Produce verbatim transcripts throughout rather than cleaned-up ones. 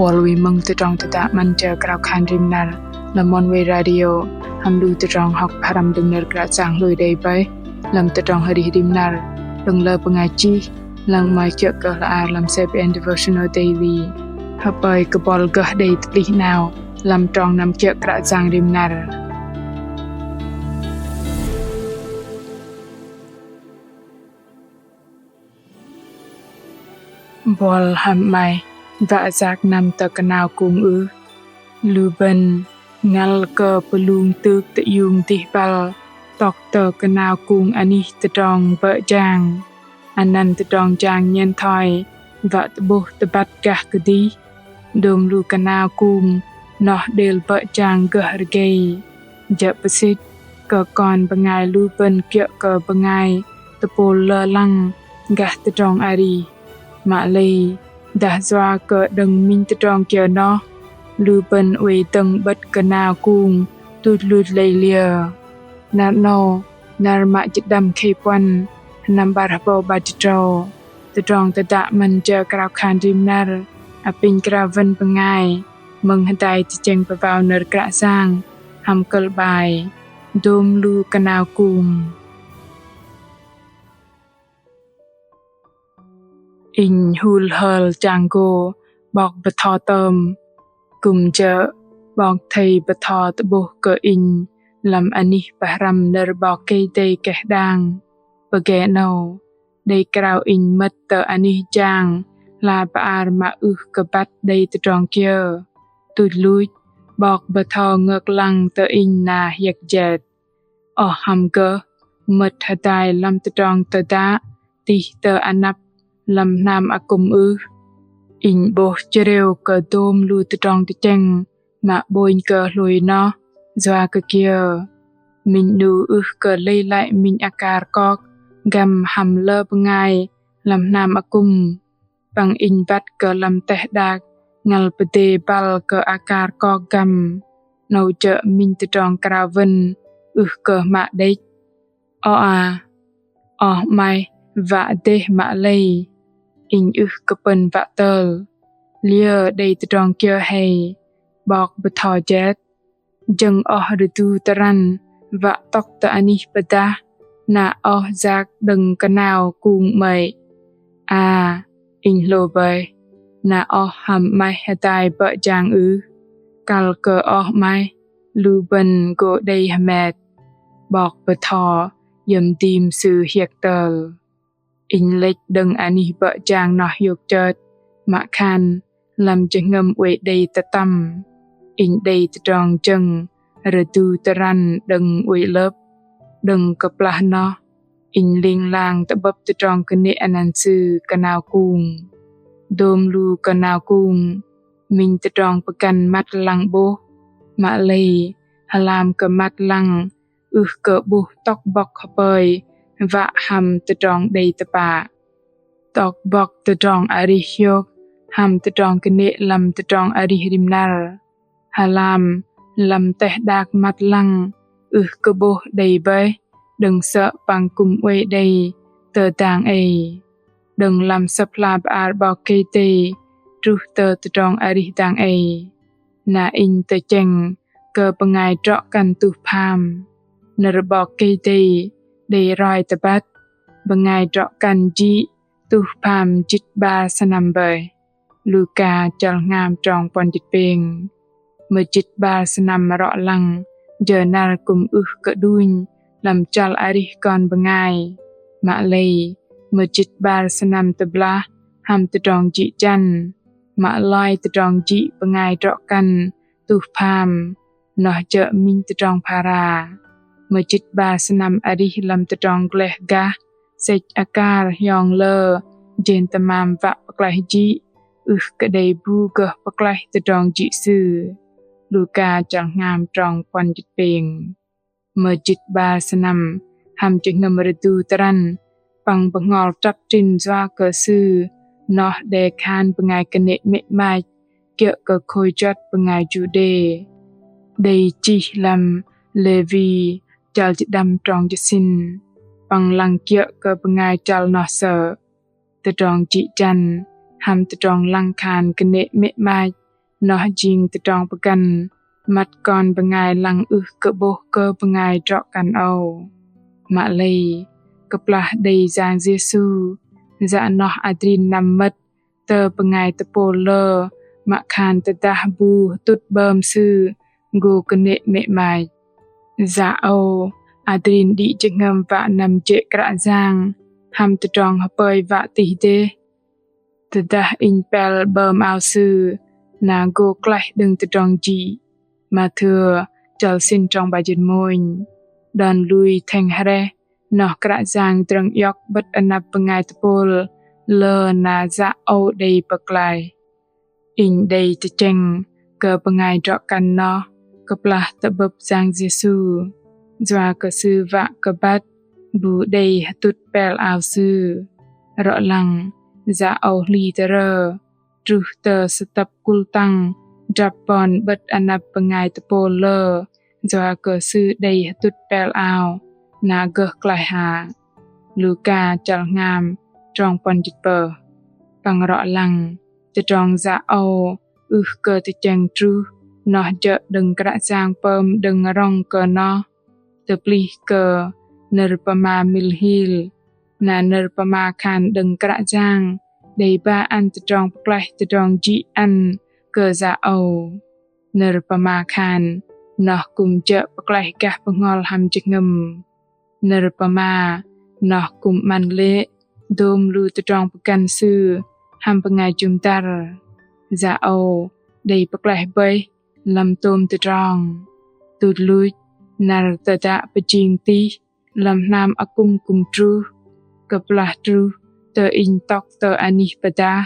Buăl wei mơ̆ng tơdrong tơdă 'Măn Jơ Krao Khan Rim Năr lăm Oneway Radio, hăm lu tơdrong hŏk pơhrăm đơ̆ng nơ̆r Kră Yang hlôi đei bơih lăm tơdrong arih rim năr đơ̆ng lơ bơngai chih, lăng mă kiơ̆ kơ hla ar lăm C B N Devotional Daily. Hơpơi kơ buăl gơh đei tơplih 'nao lăm trong năm kiơ̆ Kră Yang rim năr. Buăl hăm 'maih wă yak năm tơ kơnao kung ưh? Lu bơ̆n ngăl kơ pơlung tŭk tơiung dih băl tŏk tơ kơnao kung anih tơdrong bơ̆ jang. Anăn tơdrong jang nhen thoi wă tơ'bôh tơbăt gah kơdih. Dôm lu kơnao kung noh đêl bơ̆ jang gơh rơgei. Jơ̆ pơsĭt kơ kon bơngai lu bơ̆n kiơ̆ kơ bơngai tơpôl lơ lăng gah tơdrong arih. Mă lei dah yua kơ đơ̆ng minh tơdrong kiơ noh, lu bơ̆n oei dơ̆ng 'bơ̆t kơnao kung tuch luch lei liơ? Năr 'nâu, năr mă jĭt đăm khei puăn, sơnăm 'bar hơbâu 'bar jĭt tơdrâu, tơdrong tơdă 'Măn Jơ Krao Khan Rim Năr apinh krao wăn bơngai mơ̆ng hơdai tơchĕng pơbao nơ̆r Kră Yang hăm kơ̆l 'bai Dôm lu kơnao kung. Inh hŭl hơl chang gô 'bok bơtho tơm. Kư̆m jơ̆ 'bok thây bơtho tơ'bôh kơ inh lăm anih pơhrăm nơ̆r 'Bok Kei-Dei keh đang. Pơgê 'nâu, đei krao inh mơ̆t tơ anih jang hla bơar mă ưh kơ băt đei tơdrong kiơ. Tuch luch, 'bok bơtho ngơk lăng tơ inh na hiĕk jet. Oh hăm gơh mơ̆t hơdai lăm tơdrong tơdă tih tơ anăp lăm hnam akŭm ưh? Inh 'bôh chrêu kơ dôm lu tơdrong tơchĕng mă 'bônh kơ hlôi noh yua kơ kiơ? Minh 'nu ưh kơ lei lăi minh akar kok găm hăm lơ bơngai lăm hnam akŭm? Păng inh băt kơ lăm teh đak ngăl pơdê băl kơ akar kok găm. 'Nâu jơ̆ minh tơdrong krao wăn ưh kơ hmă đĕch. Ơ a, oh 'maih wă dêh mă lei? Inh ưh kơ pơ̆n wă tơl. Liơ đei tơdrong kiơ hei? 'Bok bơtho jet. Jơ̆ng oh rơdu tơrăn wă tŏk tơ anih pơdah, na oh yak đơ̆ng kơnao kung 'mơ̆i? A, inh hlô bơih, na oh hăm 'maih hơdai bơ̆ jang ưh? Kăl kơ oh 'maih, lu bơ̆n gô đei hơmet. 'Bok bơtho iĕm dim sư hiĕk tơl. Inh lĕch đơ̆ng anih bơ̆ jang noh hiôk chơt, mă khan lăm jơhngơ̆m oei đei tơtăm. Inh đei tơdrong jơ̆ng rơdu tơrăn đơ̆ng oei 'lơ̆p. Đơ̆ng kơplah noh, inh ling lang tơ'bơ̆p tơdrong kơnê̆ anăn sư kơnao kung. Dôm lu kơnao kung, minh tơdrong pơgăn măt lăng 'bôh. Mă lei, hơlam kơ măt lăng ưh kơ 'bôh tŏk bŏk hơpơi wă hăm tơdrong đei tơpă. Tŏk bŏk tơdrong arih hiôk hăm tơdrong kơnê̆ lăm tơdrong arih rim năr. Hơlam lăm teh đak măt lăng ưh kơ 'bôh đei bơih, đơ̆ng sơ̆ păng kư̆m oei đei tơ dang ei. Đơ̆ng lăm Sơ̆p hla bơar 'Bok Kei-Dei truh tơ tơdrong arih dang ei. Na inh tơchĕng kơ bơngai drŏ kăn tuh pham. Nơ̆r 'Bok Kei-Dei đei roi tơbăt, bơngai drŏ kăn jĭ tuh pham jĭt 'bar sơnăm bơih. Luka chăl hngam trong puăn jĭt pêng. Mơjĭt 'bar sơnăm rŏ lăng, jơ năr kư̆m ưh kơ đunh lăm chăl arih kon bơngai. Mă lei, mơjĭt 'bar sơnăm tơblah hăm tơdrong jĭ jăn. Mă lei tơdrong jĭ bơngai drŏ kăn tuh pham, noh jơ̆ minh tơdrong phara. Mơjĭt 'bar sơnăm arih lăm tơdrong gleh gah, sĕch akar hiong lơ jên tơmam wă pơklaih jĭ, ưh kơ đei bu gơh pơklaih tơdrong jĭ sư. Luka chăl hngam trong puăn jĭt pêng. Mơjĭt 'bar sơnăm hăm jơhngơ̆m rơdu tơrăn, păng bơhngol trăp trĭn yua kơ sư noh đe khan bơngai kơnê̆ mĕ 'mach kiơ̆ kơ khôi juăt bơngai Juđê. Đei chih lăm Lêwi chăl jĭt đăm trong jĭt sĭn, păng lăng kiơ̆ kơ bơngai chăl noh sơ̆. Tơdrong jĭ jăn hăm tơdrong lăng khan kơnê̆ mĕ 'mach Noh jing tơdrong pơgăn măt kon bơngai lăng ưh kơ 'bôh kơ bơngai drŏ kăn âu. Mă lei, kơplah đei Yang Yêsu, yă noh adrin năm mơ̆t tơ bơngai tơpôl lơ mă khan tơdah bu hơtŭt 'bơm sư gô kơnê̆ mĕ 'mach. Yă âu adrin đĭ jơhngơ̆m wă năm jê̆ Kră Yang hăm tơdrong hơpơi wă tih dêh. Tơdah inh pel 'bơm ao sư, na gô klaih đơ̆ng tơdrong jĭ. Mathêu chăl sĭn trong 'bar jĭt mônh. Đon lui thĕng hrĕh noh Kră Yang drơ̆ng iŏk 'bơ̆t anăp bơngai tơpôl lơ na yă âu đei pơklaih. Inh đei tơchĕng kơ bơngai drŏ kăn noh kơplah tơ'bơ̆p Yang Yêsu, yua kơ Sư wă kơ băt bu đei hơtŭt pel ao Sư. Rŏ lăng, yă âu hli tơrơ truh tơ sơtăp kul tăng drăp bon 'bơ̆t anăp bơngai tơpôl lơ yua kơ sư đei hơtŭt pel ao na gơh klaih hă. Luka chăl hngam trong puăn jĭt pơh. Păng rŏ lăng, tơdrong yă âu ưh kơ tơchĕng truh noh jơ̆ đơ̆ng Kră Yang pơm đơ̆ng rŏng kơ noh tơplih kơ nơ̆r pơma mil hil, na nơ̆r pơma khan đơ̆ng Kră Yang đei ba ăn tơdrong pơklaih tơdrong jĭ ăn kơ yă âu. Nơ̆r pơma khan noh kư̆m jơ̆ pơklaih gah bơhngol hăm jơhngơ̆m. Nơ̆r pơma noh kư̆m 'măn lê̆ dôm lu tơdrong pơgăn sư hăm bơngai jŭm dăr. Yă âu đei pơklaih bơih lăm tôm tơdrong. Tuch luch, năr tơdă pơjing tih lăm hnam akŭm kư̆m truh. Kơplah truh tơ inh tŏk tơ anih pơdah,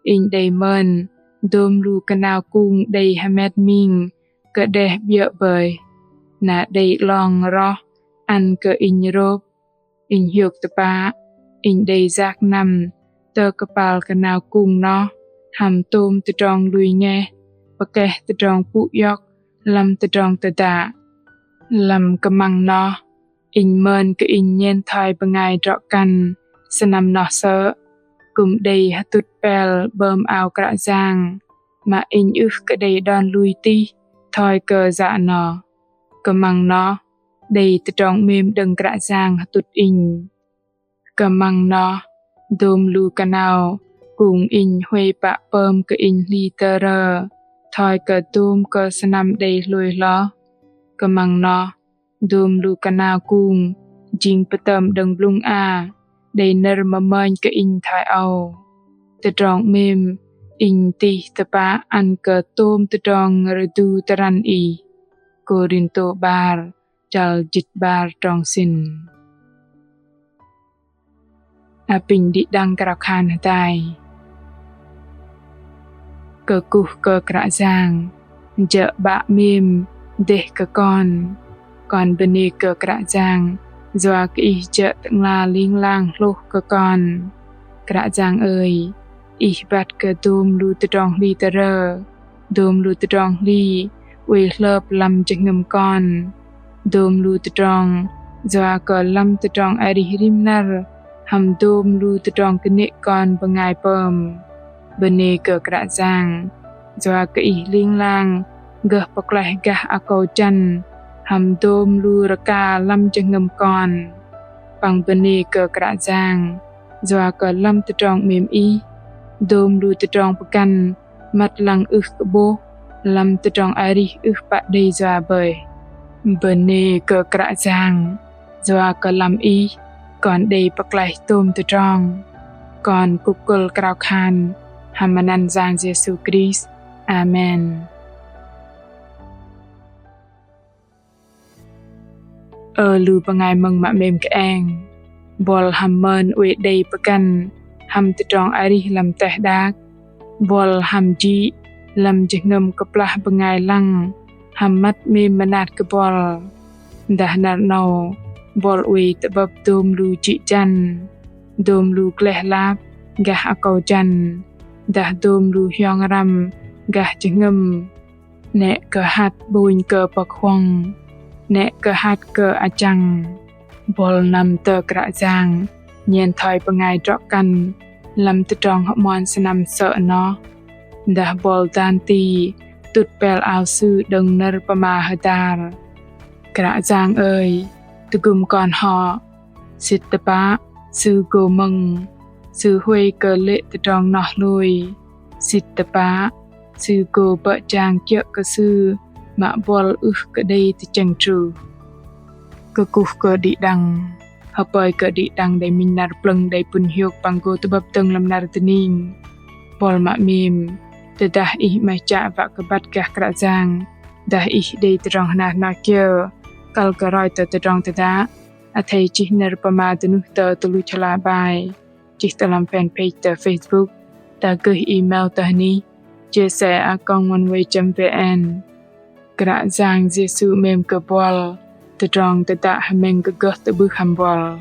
inh đei mơn dôm lu kơnao kung đei hơmet ming kơđeh 'biơ̆ bơih, na đei 'long roh ăn kơ inh rôp. Inh hiôk tơpă, inh đei yak năm tơ kơpal kơnao kung noh hăm tôm tơdrong lui ngeh, pơkeh tơdrong pŭ iŏk lăm tơdrong tơdă. Lăm kơmăng noh, inh mơn kơ inh nhen thoi bơngai drŏ kăn sơnăm noh sơ̆, kư̆m đei hơtŭt pel 'bơm ao Kră Yang, mă inh ưh kơ đei đon lui tih thoi kơ yă noh. Kơmăng noh đei tơdrong 'mêm đơ̆ng Kră Yang hơtŭt inh. Kơmăng noh, dôm lu kơnao kung inh huay pă pơm kơ inh hli tơrơ thoi kơ dôm kơ sơnăm đei hlôi hloh. Kơmăng noh, dôm lu kơnao kung jing pơtơm đơ̆ng blŭng a đei nơ̆r mơmơnh kơ inh thoi âu. Tơdrong 'mêm inh tih tơpă ăn kơ tôm tơdrong rơdu tơrăn ih. Kôrintô 'bar chăl jĭt 'bar trong sĭn. Apinh đĭ đăng krao khan hơdai. Kơkuh kơ Kră Yang, jơ̆ 'Bă 'mêm dêh kơ kon. Kon bơnê kơ Kră Yang, yua kơ Ih jơ̆ Tơ'ngla ling lang hlôh kơ kon. Kră Yang ơi, Ih băt kơ dôm lu tơdrong hli tơrơ, dôm lu tơdrong hli oei hlơp lăm jơhngơ̆m kon. Dôm lu tơdrong yua kơ lăm tơdrong arih rim năr hăm dôm lu tơdrong kơnê̆ kon bơngai pơm. Bơnê kơ Kră Yang, yua kơ Ih ling lang gơh pơklaih gah akâu jăn hăm dôm lu rơka lăm jơhngơ̆m kon. Păng bơnê kơ Kră Yang, yua kơ lăm tơdrong 'mêm Ih, dôm lu tơdrong pơgăn măt lăng ưh kơ 'bôh, lăm tơdrong arih ưh pă đei yua bơih. Bơnê kơ Kră Yang, yua kơ lăm Ih kon đei pơklaih tôm tơdrong. Kon kŭk kơ̆l krao khan hăm măt anăn Yang Yêsu Krist. Amen. Ơ lu bơngai mơ̆ng mă 'mêm kơeng, buăl hăm mơn oei đei pơgăn hăm tơdrong arih lăm teh đak, buăl hăm jĭ lăm jơhngơ̆m kơplah bơngai lăng hăm măt 'mêm mơnat kơ buăl. Dah năr 'nâu buăl oei tơ'bơ̆p dôm lu jĭ jăn, dôm lu gleh lap gah akâu jăn, dah dôm lu hiong răm gah jơhngơ̆m. 'Nĕ kơ hăt 'bônh kơ pơ̆k huŏng, 'nĕ kơ hăt kơ achăng. Buăl năm tơ Kră Yang nhen thoi bơngai drŏ kăn lăm tơdrong hơmon sơnăm sơ̆ noh. dah buăl dan ti tŭt pel ao Sư đơ̆ng nơ̆r pơma hơdar. Kră Yang ơi, tơgŭm kon hŏ. Sĭt tơpă, Sư gô mơ̆ng, Sư huay kơ lê̆ tơdrong noh hlôi. Sĭt tơpă, Sư gô bơ̆ jang kiơ̆ kơ Sư mă buăl ưh kơ đei tơchĕng truh. Kơkuh kơ đĭ đăng, hơpơi kơ đĭ đăng đei minh năr plơ̆ng đei pŭn hiôk păng gô tơ'bơ̆p dơ̆ng lăm năr dơning. Buăl mă 'mêm, tơdah ih 'maih chă wă kơ băt gah Kră Yang, dah ih đei tơdrong hnat hnat kiơ, kăl kơ roi tơ tơdrong tơdă, athei chih nơ̆r pơma dơnuh tơ tơluch hla bơar, chih tơ lăm fanpage tơ Facebook, dah gơih email tơ hnih jsa a còng oneway chấm vn. Kră Yang Yêsu 'mêm kơ buăl, tơdrong tơdă hơmĕng kơ gơh tơ'bưh hăm buăl.